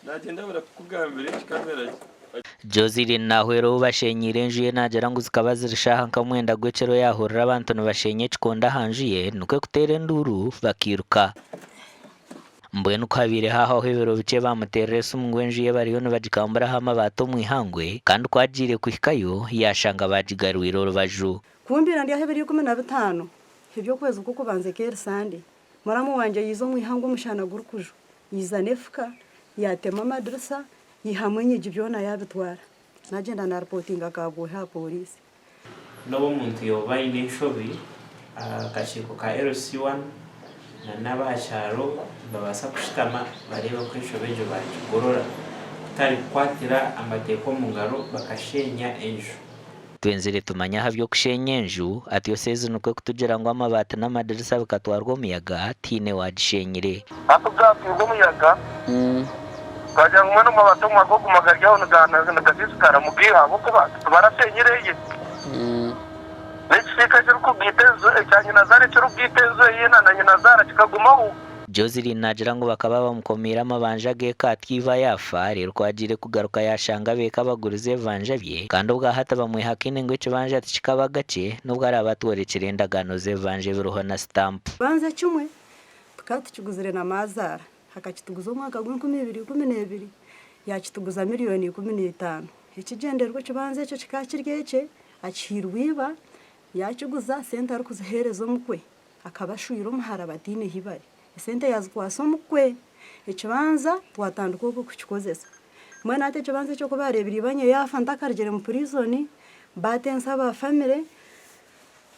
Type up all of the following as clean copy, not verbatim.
Nagyenda abura kukugambira eki kamera gye. Joseline nahwera ou bashenyiire enju ye naagira ngu zikaba ziri shaaha nka mwenda gw'ekiro yaahurira abantu nibashenya ekikondo aha nju ye nikwo kuteera enduuru bakairuka. Mbwenu ku habaire haahwaho ebiro bikye baamuteerera esimu ngu enju ye bariyo nibagikamburaho amabaati omu ihangwe kandi ku agiire kuhikayo yaashanga baagigarwire orubaju. Ku mbaire ndi aha ebiro 15 eby'okwezi kw'okubanza ek'eri Sande, Muramu wangye yaiza omu ihangwe omushana gurikujwa, yaiza n'efuka, yaatema amadirisa, yaihamu enyigi byona yaabitwara. Naagyenda naaripootinga Kabwohe aha pooriisi. N'obu omuntu yooba aine enshobi, akakiiko ka LC1 na n'abaha kyaro nibabaasa kushutama bareebe oku enshobi egyo baagigorora kutari kukwatira amateeka omu ngaro bakasheenya enju. Twenzire tumanye aha by'okusheenya enju, atyo Seezi nikwo kutugira ngu amabaati n'amadirisa bikatwarwa omuyaga, tihaine waagisheenyire. Hati obu bwatwirwe omuyaga, twagira ngu mbwenu amabaati omu ago guma gari aho nigasiisikara, mugaihe ahabw'okuba tibarasheenyire eye. N'ekisiika ekirikugaita enju, ekya nyinazaara ekirikugaita enju eye na nyinazaara kikagumaho. Joseline naagira ngu bakaba bamukomiire amabanja g'eka atyo iba yaafa reero ku agiire kugaruka yaashanga ab'eka bagurize ebibanja bye kandi obwa hati bamwehakaine ngu ekibanja tikikabaga kye n'obu araabe atworekire endagaano z'ebibanja ebiriho na sitampu. Ekibanja ekimwe tukaba tukiguzire na maazaara, akakituguza omwaka gw'enkumi ibiri ikumi n'ebiri, yaakituguza miriyoni 15. Ekigyendererwa ekibanja ekyo kikaba kiri ekye, akihairwe iba, yaakiguza, sente arikuziheereza omukwe. Akaba ashwire omuhara bataine hi bari. Esente yazikwasa omukwe. Ekibanza twatandika okwo kukikozesa. Mbwenu hati ekibanza ekyo ku baareebire ibanye yaafa ntakarugire mu prison, baatensa aba family,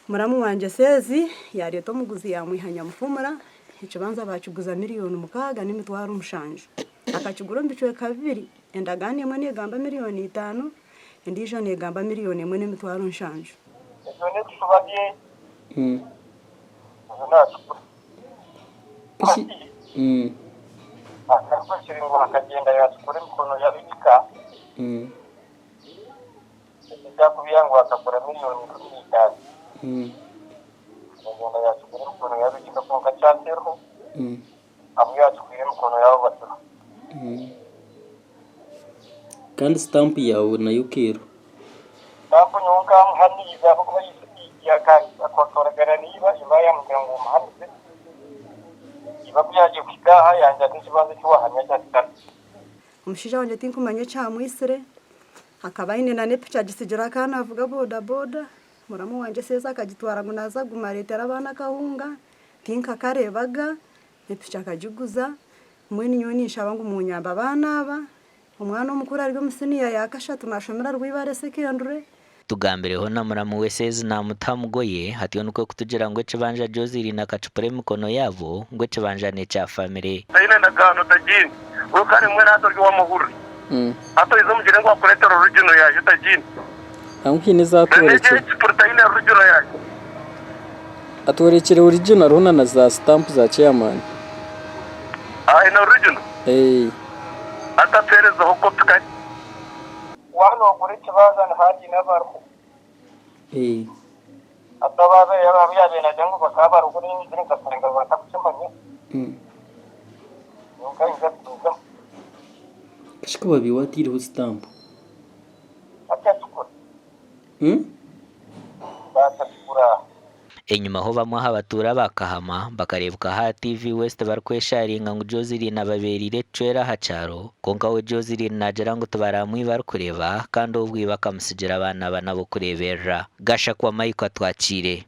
muramu wangye Seezi yaareeta omuguzi yaamwiha Nyamufumura, ekibanza baakiguza miriyoni mukaaga n'emitwaro mushanju. Akakigura omu bicweka bibiri, endagaano emwe neegamba miriyoni itaano, endiijo neegamba miriyoni emwe n'emitwaro nshanju. Ebyo n'ebishuba bye. Ebyo naakikora. Hati, akarikukiri ngu akagyenda yaakikora emikono y'ab'ekika, ekyakubiha ngu akagura miriyoni 15. Akagyenda yaakigura emikono y'ab'ekika kwonka kyateriho, abu yaakikwire emikono yaabo baturiho. Kandi sitampu yaawe nayo okeeruha. Sitampu nyowe nkamuhamiize ahabw'okuba akakoragana na iba, iba yaamugira ngu omuhamize. Iba ku yaagiire kuhika aha yangira ati ekibanja eki waahamya kyakitari. Omushaija wangye tinkumanya ekyamwitsire, akaba aine na n'epiki agitsigire akaba naavuga bodaboda, muramu wangye seeza akagitwara ngu naaza kuguma areetere abaana akahunga, tinkakareebaga, epiki akagiguza, mbwenu nyowe ninshaba ngu munyambe abaana aba, omwana omukuru ari omu siniya ya kashatu naashomera Rwibare secondary. Tugambireho na muramu we Seezi naamuta aha mugoye, atyo nikwo kutugira ngu ekibanja Joseline akakipura emikono yaabo, ngu ekibanja n'ekya famire. Taine ndagaano tagiine. We kare mbwenu hati ori ow'amahurire. Hati oize omugire ngu akureetere original yaayo tagiine. Nangwa haine ezi Na n'egyo atworekire. ey'ekipuri taine original yaayo. Atworekire original hariho na na za sitampu za chairman. Aine original? Eeh. Hati atuheerezeho kopi kare. Waaba noogura ekibanja nihagiine abariho. Eeh. Hati abu yaabaire naagira ngu bakaba bariho niinyija nkashanga batakukimanya. Nyowe nkayija kugumizamu. Kashi ku waabaire waataireho sitampu? Batakikura. Batakikura. Enyimaho bamwe aha batuura ba Kahama bakareebuka aha TV West barikwesharinga ngu Joseline ababeereire ekicwera aha kyaro, kwonka we Joseline naagira ngu tibaramwiba arikureeba kandi obwo iba akamutsigira abaana bana b'okureeberera. Gashakwa Michael Atwakiire.